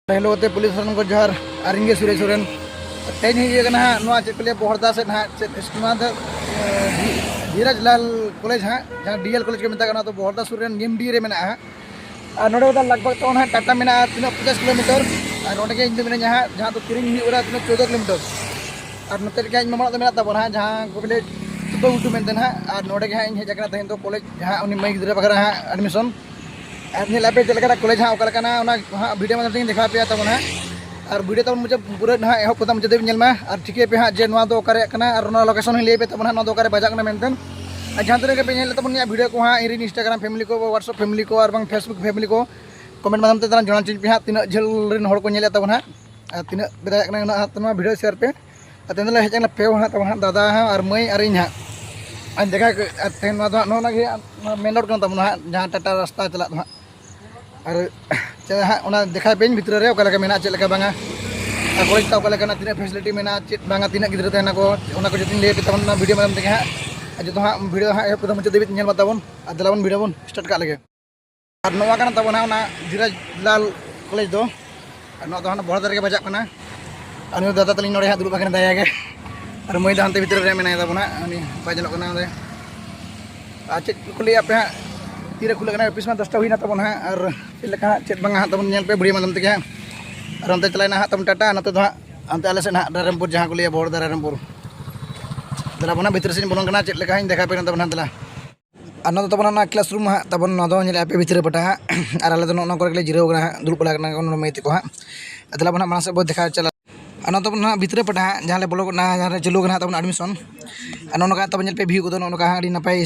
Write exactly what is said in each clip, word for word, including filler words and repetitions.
ᱯᱟᱹᱦᱤᱞ ᱛᱮ ᱯᱩᱞᱤᱥ ᱥᱟᱱᱟᱢ ᱠᱚ ᱡᱚᱦᱟᱨ᱾ ᱟᱨ ᱤᱧ ᱜᱮ ᱥᱩᱨᱮᱥ ᱥᱚᱨᱮᱱ᱾ ᱛᱮᱦᱮᱧ ᱦᱮᱡ ᱦᱩᱭ ᱟᱠᱟᱱᱟ ᱦᱟᱸᱜ ᱱᱚᱣᱟ ᱪᱮᱫ ᱠᱚ ᱞᱟᱹᱭᱟ, ᱵᱚᱦᱚᱲᱫᱟ ᱥᱮᱫ ᱦᱟᱸᱜ, ᱪᱮᱫ ᱱᱚᱣᱟ ᱫᱚ, ᱮ, ᱫᱷᱤ- ᱫᱷᱤᱨᱟᱡᱽ ᱞᱟᱞ ᱠᱚᱞᱮᱡᱽ ᱦᱟᱸᱜ, ᱡᱟᱦᱟᱸ ᱰᱤ ᱮᱞ ᱠᱚᱞᱮᱡᱽ ᱠᱚ ᱢᱮᱛᱟᱜ ᱠᱟᱱᱟ, ᱚᱱᱟ ᱫᱚ ᱵᱚᱦᱚᱲᱫᱟ ᱥᱩᱨ ᱨᱮ ᱮᱢ ᱰᱤ ᱮ ᱨᱮ ᱢᱮᱱᱟᱜᱼᱟ ᱦᱟᱸᱜ᱾ ᱟᱨ ᱱᱚᱰᱮ ᱫᱚ ᱞᱟᱜᱽ ᱵᱷᱟᱜᱽ ᱛᱟᱵᱚᱱ ᱦᱟᱸᱜ ᱴᱟᱴᱟ ᱢᱮᱱᱟᱜᱼᱟ ᱛᱤᱱᱟᱹᱜ, ᱯᱚᱧᱪᱟᱥ ᱠᱤᱞᱳᱢᱤᱴᱟᱨ᱾ ᱟᱨ ᱱᱚᱰᱮ ᱜᱮ ᱤᱧ ᱫᱚ ᱢᱤᱱᱟᱹᱧᱟ ᱦᱟᱸᱜ, ᱡᱟᱦᱟᱸ ᱫᱚ ᱛᱤᱨᱤᱧ ᱦᱩᱭᱩᱜ ᱠᱟᱱᱟ ᱛᱤᱱᱟᱹᱜ, ᱪᱳᱫᱽᱫᱳ ᱠᱤᱞᱳᱢᱤᱴᱟᱨ᱾ ᱟᱨ ᱱᱚᱛᱮ ᱨᱮᱜᱮ ᱤᱧ ᱢᱟᱢᱟ ᱚᱲᱟᱜ ᱫᱚ ᱢᱮᱱᱟᱜ ᱛᱟᱵᱚᱱᱟ ᱦᱟᱸᱜ, ᱡᱟᱦᱟᱸ ᱠᱚ ᱞᱟᱹᱭ ᱪᱳᱫᱽᱫᱳ ᱜᱷᱩᱴᱩ ᱢᱮᱱᱛᱮ ᱦᱟᱸᱜ᱾ ᱟᱨ ᱱᱚᱰᱮ ᱜᱮ ᱦᱟᱸᱜ ᱤᱧ ᱦᱮᱡ ᱟᱠᱟᱱᱟ ᱛᱮᱦᱮᱧ ᱫᱚ ᱠᱚᱞᱮᱡᱽ, ᱡᱟᱦᱟᱸ ᱩᱱᱤ ᱢᱟᱹᱭ ᱜᱤᱫᱽᱨᱟᱹ ᱵᱟᱠᱷᱨᱟ ᱦᱟᱸᱜ ᱮᱰᱢᱤᱥᱚᱱ᱾ ᱟᱨ ᱧᱮᱞ ᱟᱯᱮ ᱪᱮᱫ ᱞᱮᱠᱟᱱᱟᱜ ᱠᱚᱞᱮᱡᱽ ᱦᱟᱸᱜ, ᱚᱠᱟ ᱞᱮᱠᱟᱱᱟ, ᱚᱱᱟ ᱦᱟᱸᱜ ᱵᱷᱤᱰᱤᱭᱳ ᱢᱟᱫᱽᱫᱷᱚᱢ ᱛᱮᱧ ᱫᱮᱠᱷᱟᱣ ᱟᱯᱮᱭᱟ ᱛᱟᱵᱚᱱ ᱦᱟᱸᱜ᱾ ᱟᱨ ᱵᱷᱤᱰᱤᱭᱳ ᱛᱟᱵᱚᱱ ᱢᱩᱪᱟᱹᱫ ᱯᱩᱨᱟᱹ ᱦᱟᱸᱜ, ᱮᱦᱚᱵ ᱠᱷᱚᱱᱟᱜ ᱢᱩᱪᱟᱹᱫ ᱫᱷᱟᱹᱵᱤᱡ ᱧᱮᱞ ᱢᱟ᱾ ᱟᱨ ᱴᱷᱤᱠᱟᱹᱭ ᱯᱮ ᱦᱟᱸᱜ ᱡᱮ ᱱᱚᱣᱟ ᱫᱚ ᱚᱠᱟᱨᱮ ᱠᱟᱱᱟ, ᱟᱨ ᱚᱱᱟ ᱞᱳᱠᱮᱥᱚᱱ ᱦᱚᱸᱧ ᱞᱟᱹᱭ ᱟᱯᱮ ᱛᱟᱵᱚᱱ ᱦᱟᱸᱜ, ᱱᱚᱣᱟ ᱫᱚ ᱚᱠᱟᱨᱮ ᱵᱟᱡᱟᱜ ᱠᱟᱱᱟ ᱢᱮᱱᱛᱮ᱾ ᱟᱨ ᱡᱟᱦᱟᱸ ᱛᱤᱱᱟᱹᱜ ᱜᱮᱯᱮ ᱧᱮᱞᱮᱫ ᱛᱟᱵᱚᱱ ᱱᱤᱭᱟᱹ ᱵᱷᱤᱰᱤᱭᱳ ᱠᱚ ᱦᱟᱸᱜ, ᱤᱧ ᱨᱮᱱ ᱤᱱᱥᱴᱟᱜᱨᱟᱢ ᱯᱷᱮᱢᱮᱞᱤ ᱠᱚ, WhatsApp ᱯᱷᱮᱢᱮᱞᱤ ᱠᱚ, ᱟᱨ ᱵᱟᱝ Facebook ᱯᱷᱮᱢᱮᱞᱤ ᱠᱚ ᱠᱚᱢᱮᱱᱴ ᱢᱟᱫᱽᱫᱷᱚᱢ ᱛᱮ ᱛᱟᱞᱟᱝ ᱡᱟᱱᱟᱣ ᱦᱚᱪᱚᱧ ᱯᱮ ᱦᱟᱸᱜ, ᱛᱤᱱᱟᱹᱜ ᱡᱷᱟᱹᱞ ᱨᱮᱱ ᱦᱚᱲ ᱠᱚ ᱧᱮᱞᱮᱫ ᱛᱟᱵᱚᱱ ᱦᱟᱸᱜ᱾ ᱟᱨ ᱛᱤᱱᱟᱹᱜ ᱯᱮ ᱫᱟᱲᱮᱭᱟᱜ ᱠᱟᱱᱟ ᱩᱱᱟᱹᱜ ᱦᱟᱸᱜ ᱱᱚᱣᱟ ᱵᱷᱤᱰᱤᱭᱳ ᱥᱮᱭᱟᱨ ᱯᱮ᱾ ᱟᱨ ᱛᱮᱦᱮᱧ ᱫᱚᱞᱮ ᱦᱮᱡ ᱟᱠᱟᱱᱟ ᱯᱮ ᱦᱚᱲ ᱦᱟᱸᱜ ᱛᱟᱵᱚᱱ ᱦᱟᱸᱜ, ᱫᱟᱫᱟ ᱦᱚᱸ ᱟᱨ ᱢᱟᱹᱭ ᱟᱨ ᱤᱧ ᱦᱟᱸᱜ᱾ ᱟᱨ ᱫᱮᱠᱷᱟ ᱠᱮᱫ, ᱟᱨ ᱛᱮᱦᱮᱧ ᱱᱚᱣᱟ ᱫᱚ ᱦᱟᱸᱜ ᱱᱚᱜᱼᱚ ᱱᱚᱣᱟ ᱜᱮ ᱦᱟᱸᱜ, ᱱᱚᱣᱟ ᱢᱮᱱ ᱨᱳᱰ ᱠᱟᱱ ᱛᱟᱵᱚᱱᱟ ᱦᱟᱸᱜ, ᱡᱟᱦᱟᱸ ᱴᱟᱴᱟ ᱨᱟᱥᱛᱟ ᱪᱟᱞᱟᱜ ᱫᱚ ᱦᱟᱸᱜ᱾ ᱟᱨ ᱪᱮᱫ ᱦᱟᱸᱜ ᱚᱱᱟ ᱫᱮᱠᱷᱟᱭ ᱯᱮᱧ ᱵᱷᱤᱛᱨᱤ ᱨᱮ ᱚᱠᱟ ᱞᱮᱠᱟ ᱢᱮᱱᱟᱜᱼᱟ, ᱪᱮᱫ ᱞᱮᱠᱟ ᱵᱟᱝᱟ, ᱟᱨ ᱠᱚᱞᱮᱡᱽ ᱛᱟᱵᱚ ᱚᱠᱟ ᱞᱮᱠᱟᱱᱟ, ᱛᱤᱱᱟᱹᱜ ᱯᱷᱮᱥᱤᱞᱤᱴᱤ ᱢᱮᱱᱟᱜᱼᱟ, ᱪᱮᱫ ᱵᱟᱝᱟ, ᱛᱤᱱᱟᱹᱜ ᱜᱤᱫᱽᱨᱟᱹ ᱛᱟᱦᱮᱱᱟ ᱠᱚ, ᱚᱱᱟ ᱠᱚ ᱡᱚᱛᱚᱧ ᱞᱟᱹᱭ ᱟᱯᱮ ᱛᱟᱵᱚᱱ ᱱᱚᱣᱟ ᱵᱷᱤᱰᱤᱭᱳ ᱢᱟᱫᱽᱫᱷᱚᱢ ᱛᱮᱜᱮ ᱦᱟᱸᱜ᱾ ᱟᱨ ᱡᱚᱛᱚ ᱦᱟᱸᱜ ᱵᱷᱤᱰᱤᱭᱳ ᱦᱟᱸᱜ ᱮᱦᱚᱵ ᱠᱷᱚᱱ ᱢᱩᱪᱟᱹᱫ ᱫᱷᱟᱹᱵᱤᱡ ᱧᱮᱞ ᱢᱟ ᱛᱟᱵᱚᱱ᱾ ᱟᱨ ᱫᱮᱞᱟ ᱵᱚᱱ ᱵᱷᱤᱰᱤᱭᱳ ᱵᱚᱱ ᱥᱴᱟᱨᱴ ᱠᱟᱜ ᱞᱮᱜᱮ᱾ ᱟᱨ ᱱᱚᱣᱟ ᱠᱟᱱᱟ ᱛᱟᱵᱚᱱ ᱦᱟᱸᱜ ᱚᱱᱟ ᱫᱷᱤᱨᱟᱡᱽ ᱞᱟᱞ ᱠᱚᱞᱮᱡᱽ ᱫᱚ᱾ ᱟᱨ ᱱᱚᱣᱟ ᱫᱚ ᱦᱟᱸᱜ ᱵᱚᱲᱫᱟ ᱨᱮᱜᱮ ᱵᱟᱡᱟᱜ ᱠᱟᱱᱟ᱾ ᱟᱨ ᱱᱩᱭ ᱫᱟᱫᱟ ᱛᱟᱹᱞᱤᱧ ᱱᱚᱰᱮ ᱦᱟᱸᱜ ᱫᱩᱲᱩᱵ ᱟᱠᱟᱱᱟ ᱫᱟᱭᱟ ᱜᱮ᱾ ᱟᱨ ᱢᱟᱹᱭ ᱫᱚ ᱦᱟᱱᱛᱮ ᱵᱷᱤᱛᱨᱤ ᱨᱮ ᱢᱮᱱᱟᱭ ᱛᱟᱵᱚᱱ ᱦᱟᱸᱜ, ᱩᱱᱤ ᱵᱟᱭ ᱧᱮᱞᱚᱜ ᱠᱟᱱᱟ ᱚᱸᱰᱮ᱾ ᱟᱨ ᱪᱮᱫ ᱠᱚ ᱞᱟᱹᱭᱟ ᱟᱯᱮ ᱦᱟᱸᱜ, ᱛᱤᱨᱮ ᱠᱷᱩᱞᱟᱹᱜ ᱠᱟᱱᱟ ᱚᱯᱷᱤᱥ ᱢᱟ ᱫᱚᱥᱴᱟ ᱦᱩᱭᱱᱟ ᱛᱟᱵᱚᱱ ᱦᱟᱸᱜ, ᱟᱨ ᱪᱮᱫ ᱞᱮᱠᱟ ᱦᱟᱸᱜ ᱪᱮᱫ ᱵᱟᱝᱟ ᱦᱟᱸᱜ ᱛᱟᱵᱚᱱ ᱧᱮᱞ ᱯᱮ ᱵᱷᱤᱰᱤᱭᱳ ᱢᱟᱫᱽᱫᱷᱚᱢ ᱛᱮᱜᱮ ᱦᱟᱸᱜ᱾ ᱟᱨ ᱚᱱᱛᱮ ᱪᱟᱞᱟᱣᱮᱱᱟ ᱦᱟᱸᱜ ᱛᱟᱵᱚᱱ ᱴᱟᱴᱟ, ᱱᱚᱛᱮ ᱫᱚ ᱦᱟᱸᱜ ᱚᱱᱛᱮ ᱟᱞᱮ ᱥᱮᱫ ᱦᱟᱸᱜ ᱨᱟᱭᱨᱚᱝᱯᱩᱨ, ᱡᱟᱦᱟᱸ ᱠᱚ ᱞᱟᱹᱭᱟ ᱵᱚᱦᱚᱲᱫᱟ ᱨᱟᱭᱨᱚᱝᱯᱩᱨ᱾ ᱫᱮᱞᱟ ᱵᱚᱱ ᱦᱟᱸᱜ ᱵᱷᱤᱛᱨᱤ ᱥᱮᱫ ᱤᱧ ᱵᱚᱞᱚᱱ ᱠᱟᱱᱟ, ᱪᱮᱫ ᱞᱮᱠᱟ ᱦᱟᱸᱜ ᱤᱧ ᱫᱮᱠᱷᱟᱣ ᱯᱮ ᱠᱟᱱᱟ ᱛᱟᱵᱚᱱ ᱦᱟᱸᱜ ᱫᱮᱞᱟ᱾ ᱟᱨ ᱱᱚᱣᱟ ᱫᱚ ᱛᱟᱵᱚᱱ ᱚᱱᱟ ᱠᱞᱟᱥ ᱨᱩᱢ ᱦᱟᱸᱜ ᱛᱟᱵᱚᱱ, ᱱᱚᱣᱟ ᱫᱚ ᱧᱮᱞᱮᱫᱼᱟ ᱯᱮ ᱵᱷᱤᱛᱨᱤ ᱯᱟᱦᱴᱟ ᱦᱟᱸᱜ᱾ ᱟᱨ ᱟᱞᱮ ᱫᱚ ᱱᱚᱜᱼᱚ ᱱᱚᱣᱟ ᱠᱚᱨᱮ ᱜᱮᱞᱮ ᱡᱤᱨᱟᱹᱣ ᱠᱟᱱᱟ ᱦᱟᱸᱜ, ᱫᱩᱲᱩᱵ ᱵᱟᱲᱟ ᱠᱟᱱᱟ ᱠᱚ ᱱᱚᱰᱮ ᱢᱟᱹᱭ ᱛᱟᱠᱚ ᱦᱟᱸᱜ᱾ ᱟᱨ ᱫᱮᱞᱟ ᱵᱚᱱ ᱦᱟᱸᱜ ᱢᱟᱲᱟᱝ ᱥᱮᱫ ᱵᱚᱱ ᱫᱮᱠᱷᱟᱣ ᱪᱟᱞᱟᱜᱼᱟ᱾ ᱟᱨ ᱱᱚᱣᱟ ᱛᱟᱵᱚᱱ ᱦᱟᱸᱜ ᱵᱷᱤᱛᱨᱤ ᱯᱟᱦᱴᱟ ᱦᱟᱸᱜ, ᱡᱟᱦᱟᱸ ᱞᱮ ᱵᱚᱞᱚ ᱜᱚᱫ ᱱᱟ, ᱡᱟᱦᱟᱸ ᱨᱮ ᱪᱟᱹᱞᱩ ᱠᱟᱱᱟ ᱦᱟᱸᱜ ᱛᱟᱵᱚᱱ ᱮᱰᱢᱤᱥᱚᱱ᱾ ᱟᱨ ᱱᱚᱜᱼᱚ ᱱᱚᱝᱠᱟ ᱛᱟᱵᱚᱱ ᱧᱮᱞ ᱯᱮ ᱵᱷᱤᱭᱩ ᱠᱚᱫᱚ ᱱᱚᱜᱼᱚ ᱱᱚᱝᱠᱟ ᱦᱟᱸᱜ ᱟᱹᱰᱤ ᱱᱟᱯᱟᱭ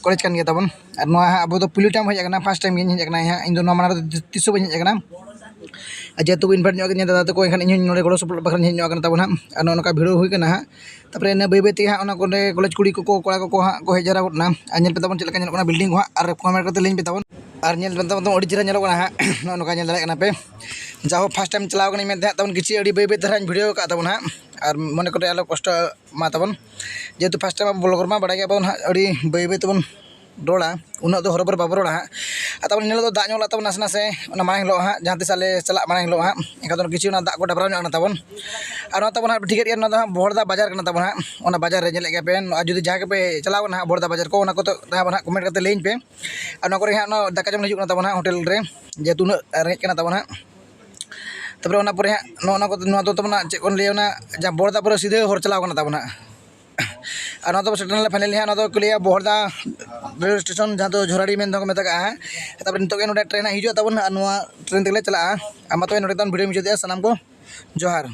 ᱠᱚᱞᱮᱡᱽ ᱠᱟᱱ ᱜᱮᱭᱟ ᱛᱟᱵᱚᱱ᱾ ᱟᱨ ᱱᱚᱣᱟ ᱦᱟᱸᱜ ᱟᱵᱚ ᱫᱚ ᱯᱩᱭᱞᱩ ᱴᱟᱭᱤᱢ ᱦᱮᱡ ᱟᱠᱟᱱᱟ, ᱯᱷᱟᱥᱴ ᱴᱟᱭᱤᱢ ᱜᱤᱧ ᱦᱮᱡ ᱟᱠᱟᱱᱟ ᱦᱟᱸᱜ, ᱤᱧ ᱫᱚ ᱱᱚᱣᱟ ᱢᱟᱲᱟᱝ ᱨᱮ ᱛᱤᱥ ᱦᱚᱸ ᱵᱟᱹᱧ ᱦᱮᱡ ᱟᱠᱟᱱᱟ᱾ ᱟᱨ ᱡᱮᱦᱮᱛᱩ ᱠᱚ ᱤᱱᱵᱷᱟᱭᱤᱴ ᱧᱚᱜ ᱠᱟᱫᱤᱧᱟ ᱫᱟᱫᱟ ᱛᱟᱠᱚ, ᱮᱱᱠᱷᱟᱱ ᱤᱧ ᱦᱚᱸ ᱱᱚᱰᱮ ᱜᱚᱲᱚ ᱥᱚᱯᱚᱦᱚᱫ ᱵᱟᱠᱷᱨᱟᱧ ᱦᱮᱡ ᱧᱚᱜ ᱟᱠᱟᱱᱟ ᱛᱟᱵᱚᱱ ᱦᱟᱸᱜ᱾ ᱟᱨ ᱱᱚᱜᱼᱚ ᱱᱚᱝᱠᱟ ᱵᱷᱤᱲ ᱦᱩᱭ ᱠᱟᱱᱟ ᱦᱟᱸᱜ᱾ ᱛᱟᱨᱯᱚᱨᱮ ᱤᱱᱟᱹ ᱵᱟᱹᱭ ᱵᱟᱹᱭ ᱛᱮᱜᱮ ᱦᱟᱸᱜ ᱚᱱᱟ ᱠᱚᱨᱮ ᱠᱚᱞᱮᱡᱽ ᱠᱩᱲᱤ ᱠᱚᱠᱚ, ᱠᱚᱲᱟ ᱠᱚᱠᱚ ᱦᱟᱸᱜ ᱠᱚ ᱦᱮᱡ ᱡᱟᱣᱨᱟ ᱜᱚᱫ ᱮᱱᱟ᱾ ᱟᱨ ᱧᱮᱞ ᱯᱮ ᱛᱟᱵᱚᱱ ᱪᱮᱫ ᱞᱮᱠᱟ ᱧᱮᱞᱚᱜ ᱠᱟᱱᱟ ᱵᱤᱞᱰᱤᱝ ᱠᱚ ᱦᱟᱸᱜ, ᱟᱨ ᱠᱚᱢᱮᱱᱴ ᱠᱟᱛᱮ ᱞᱟᱹᱭᱟᱹᱧ ᱯᱮ ᱛᱟᱵᱚᱱ᱾ ᱟᱨ ᱧᱮᱞ ᱯᱮ ᱛᱟᱵᱚᱱ ᱟᱹᱰᱤ ᱪᱮᱦᱨᱟ ᱧᱮᱞᱚᱜ ᱠᱟᱱᱟ ᱦᱟᱸᱜ᱾ ᱱᱚᱜᱼᱚ ᱱᱚᱝᱠᱟ ᱧᱮᱞ ᱫᱟᱲᱮᱭᱟᱜ ᱠᱟᱱᱟ ᱯᱮ᱾ ᱡᱟᱦᱳ, ᱯᱷᱟᱥᱴ ᱴᱟᱭᱤᱢ ᱪᱟᱞᱟᱣ ᱠᱟᱹᱱᱟᱹᱧ ᱢᱮᱱᱛᱮ ᱦᱟᱸᱜ ᱛᱟᱵᱚᱱ ᱠᱤᱪᱷᱩ ᱟᱹᱰᱤ ᱵᱟᱹᱭ ᱵᱟᱹᱭ ᱫᱷᱟᱨᱟᱧ ᱵᱷᱤᱰᱤᱭᱳ ᱟᱠᱟᱫ ᱛᱟᱵᱚᱱ ᱦᱟᱸᱜ᱾ ᱟᱨ ᱢᱚᱱᱮ ᱠᱚᱨᱮ ᱟᱞᱚ ᱠᱚᱥᱴᱚ ᱢᱟ ᱛᱟᱵᱚᱱ, ᱡᱮᱦᱮᱛᱩ ᱯᱷᱟᱥᱴ ᱴᱟᱭᱤᱢ ᱟᱵᱚ ᱵᱞᱚᱜᱟᱨ ᱢᱟ ᱵᱟᱲᱟᱭ ᱜᱮᱭᱟ ᱵᱚᱱ ᱦᱟᱸᱜ, ᱟᱹᱰᱤ ᱵᱟᱹᱭ ᱵᱟᱹᱭ ᱛᱮᱵᱚᱱ ᱨᱚᱲᱟ, ᱩᱱᱟᱹᱜ ᱫᱚ ᱦᱚᱨᱚᱵᱚᱨᱚ ᱵᱟᱵᱚ ᱨᱚᱲᱟ ᱦᱟᱸᱜ᱾ ᱟᱨ ᱛᱟᱨᱯᱚᱨᱮ ᱤᱱᱟᱹ ᱦᱤᱞᱳᱜ ᱫᱚ ᱫᱟᱜ ᱧᱚᱜ ᱞᱟᱜ ᱛᱟᱵᱚᱱ ᱱᱟᱥᱮ ᱱᱟᱥᱮ, ᱚᱱᱟ ᱢᱟᱲᱟᱝ ᱦᱤᱞᱳᱜ ᱦᱟᱸᱜ, ᱡᱟᱦᱟᱸ ᱛᱤᱥ ᱟᱞᱮ ᱪᱟᱞᱟᱜ ᱢᱟᱲᱟᱝ ᱦᱤᱞᱳᱜ ᱦᱟᱸᱜ, ᱮᱱᱠᱷᱟᱱ ᱫᱚ ᱠᱤᱪᱷᱩ ᱚᱱᱟ ᱫᱟᱜ ᱠᱚ ᱰᱟᱵᱽᱨᱟᱣ ᱧᱚᱜ ᱠᱟᱱᱟ ᱛᱟᱵᱚᱱ᱾ ᱟᱨ ᱱᱚᱣᱟ ᱛᱟᱵᱚᱱ ᱦᱟᱸᱜ ᱴᱷᱤᱠᱟᱹ ᱠᱮᱫ ᱜᱮᱭᱟ, ᱱᱚᱣᱟ ᱫᱚ ᱦᱟᱸᱜ ᱵᱚᱦᱚᱲᱫᱟ ᱵᱟᱡᱟᱨ ᱠᱟᱱᱟ ᱛᱟᱵᱚᱱ ᱦᱟᱸᱜ᱾ ᱚᱱᱟ ᱵᱟᱡᱟᱨ ᱨᱮ ᱧᱮᱞᱮᱫ ᱜᱮᱭᱟ ᱯᱮ, ᱟᱨ ᱡᱩᱫᱤ ᱡᱟᱦᱟᱸ ᱜᱮᱯᱮ ᱪᱟᱞᱟᱣ ᱠᱟᱱᱟ ᱦᱟᱸᱜ ᱵᱚᱦᱚᱲᱫᱟ ᱵᱟᱡᱟᱨ ᱠᱚ, ᱚᱱᱟ ᱠᱚᱫᱚ ᱛᱟᱵᱚᱱ ᱦᱟᱸᱜ ᱠᱚᱢᱮᱱᱴ ᱠᱟᱛᱮ ᱞᱟᱹᱭᱟᱹᱧ ᱯᱮ᱾ ᱟᱨ ᱱᱚᱣᱟ ᱠᱚᱨᱮ ᱦᱟᱸᱜ ᱚᱱᱟ ᱫᱟᱠᱟ ᱡᱚᱢ ᱞᱮ ᱦᱤᱡᱩᱜ ᱠᱟᱱᱟ ᱛᱟᱵᱚᱱ ᱦᱟᱸᱜ ᱦᱳᱴᱮᱞ ᱨᱮ, ᱡᱮᱦᱮᱛᱩ ᱩᱱᱟᱹᱜ ᱨᱮᱸᱜᱮᱡ ᱠᱟᱱᱟ ᱛᱟᱵᱚᱱ ᱦᱟᱸᱜ᱾ ᱛᱟᱨᱯᱚᱨᱮ ᱚᱱᱟ ᱯᱚᱨᱮ ᱦᱟᱸᱜ ᱱᱚᱜᱼᱚ ᱱᱚᱣᱟ ᱠᱚ, ᱱᱚᱣᱟ ᱫᱚ ᱛᱟᱵᱚᱱ ᱦᱟᱸᱜ ᱪᱮᱫ ᱵᱚᱱ ᱞᱟᱹᱭᱟ, ᱚᱱᱟ ᱡᱟᱦᱟᱸ ᱵᱚᱦᱚᱲᱫᱟ ᱯᱚᱨᱮ ᱥᱤᱫᱷᱟᱹ ᱦᱚᱨ ᱪᱟᱞᱟᱣ ᱠᱟᱱᱟ ᱛᱟᱵᱚᱱ ᱦᱟᱸᱜ᱾ ᱟᱨ ᱱᱚᱣᱟ ᱫᱚ ᱥᱮᱴᱮᱨ ᱱᱟᱞᱮ ᱯᱷᱟᱭᱱᱟᱞᱤ ᱦᱟᱸᱜ, ᱱᱚᱣᱟ ᱫᱚ ᱠᱚ ᱞᱟᱹᱭᱟ ᱵᱚᱦᱚᱲᱫᱟ ᱨᱮᱞᱣᱮ ᱥᱴᱮᱥᱚᱱ, ᱡᱟᱦᱟᱸ ᱫᱚ ᱡᱷᱚᱨᱟᱰᱤ ᱢᱮᱱ ᱛᱮᱦᱚᱸ ᱠᱚ ᱢᱮᱛᱟᱜᱟᱜᱼᱟ ᱦᱟᱸᱜ᱾ ᱛᱟᱨᱯᱚᱨᱮ ᱱᱤᱛᱚᱜ ᱜᱮ ᱱᱚᱰᱮ ᱴᱨᱮᱱ ᱦᱟᱸᱜ ᱦᱤᱡᱩᱜᱼᱟ ᱛᱟᱵᱚᱱ, ᱟᱨ ᱱᱚᱣᱟ ᱴᱨᱮᱱ ᱛᱮᱜᱮ ᱞᱮ ᱪᱟᱞᱟᱜᱼᱟ᱾ ᱟᱨ ᱢᱟ ᱛᱚᱵᱮ ᱱᱚᱰᱮ ᱛᱟᱵᱚᱱ ᱵᱷᱤᱰᱤᱭᱳ ᱢᱩᱪᱟᱹᱫᱮᱜᱼᱟ᱾ ᱥᱟᱱᱟᱢ ᱠᱚ ᱡᱚᱦᱟᱨ᱾